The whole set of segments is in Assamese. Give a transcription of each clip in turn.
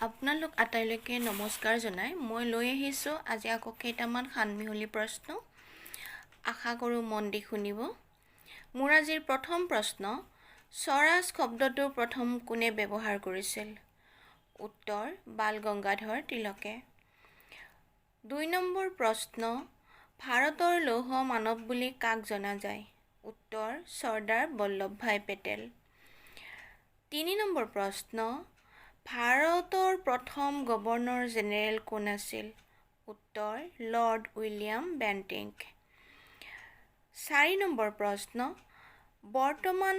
আপোনালোক আটাইলৈকে নমস্কাৰ জনাই মই লৈ আহিছোঁ আজি আকৌ কেইটামান সানমিহলি প্ৰশ্ন। আশা কৰোঁ মন দি শুনিব। মোৰ আজিৰ প্ৰথম প্ৰশ্ন, স্বৰাজ শব্দটো প্ৰথম কোনে ব্যৱহাৰ কৰিছিল? উত্তৰ, বাল গংগাধৰ তিলকে। 2 নম্বৰ প্ৰশ্ন, ভাৰতৰ লৌহ মানৱ বুলি কাক জনা যায়? উত্তৰ, চৰ্দাৰ বল্লভভাই পেটেল। 3 নম্বৰ প্ৰশ্ন, ভাৰতৰ প্ৰথম গভৰ্ণৰ জেনেৰেল কোন আছিল? উত্তৰ, লৰ্ড উইলিয়াম বেণ্টিংক। 4 নম্বৰ প্ৰশ্ন, বৰ্তমান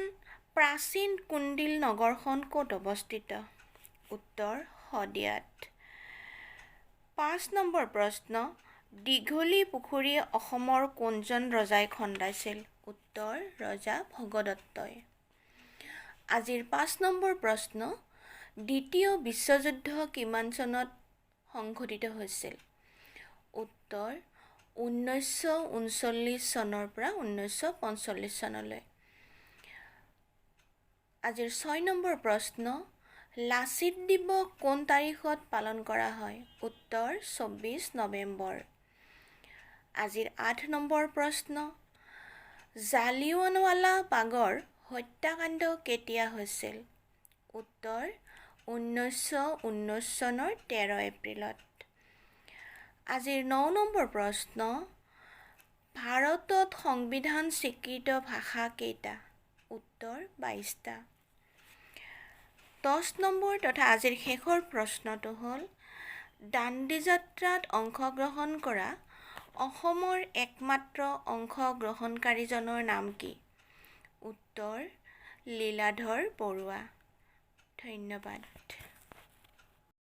প্ৰাচীন কুণ্ডিল নগৰখন ক'ত অৱস্থিত? উত্তৰ, শদিয়াত। 5 নম্বৰ প্ৰশ্ন, দীঘলী পুখুৰী অসমৰ কোনজন ৰজাই খন্দাইছিল? উত্তৰ, ৰজা ভগদত্তই। আজিৰ 5 নম্বৰ প্ৰশ্ন, দ্বিতীয় বিশ্বযুদ্ধ কিমান চনত সংঘটিত হৈছিল? উত্তৰ, 1939 চনৰ পৰা 1945 চনলৈ। আজিৰ 6 নম্বৰ প্ৰশ্ন, লাচিত দিৱস কোন তাৰিখত পালন কৰা হয়? উত্তৰ, 24 নৱেম্বৰ। আজিৰ 8 নম্বৰ প্ৰশ্ন, জালিয়ানৱালা বাগৰ হত্যাকাণ্ড কেতিয়া হৈছিল? উত্তৰ, 1919 চনৰ 13 এপ্ৰিলত। আজিৰ 9 নম্বৰ প্ৰশ্ন, ভাৰতত সংবিধান স্বীকৃত ভাষা কেইটা? উত্তৰ, 22টা। 10 নম্বৰ তথা আজিৰ শেষৰ প্ৰশ্নটো হ'ল, দাণ্ডি যাত্ৰাত অংশগ্ৰহণ কৰা অসমৰ একমাত্ৰ অংশগ্ৰহণকাৰীজনৰ নাম কি? উত্তৰ, লীলাধৰ বৰুৱা। ধন্যবাদ।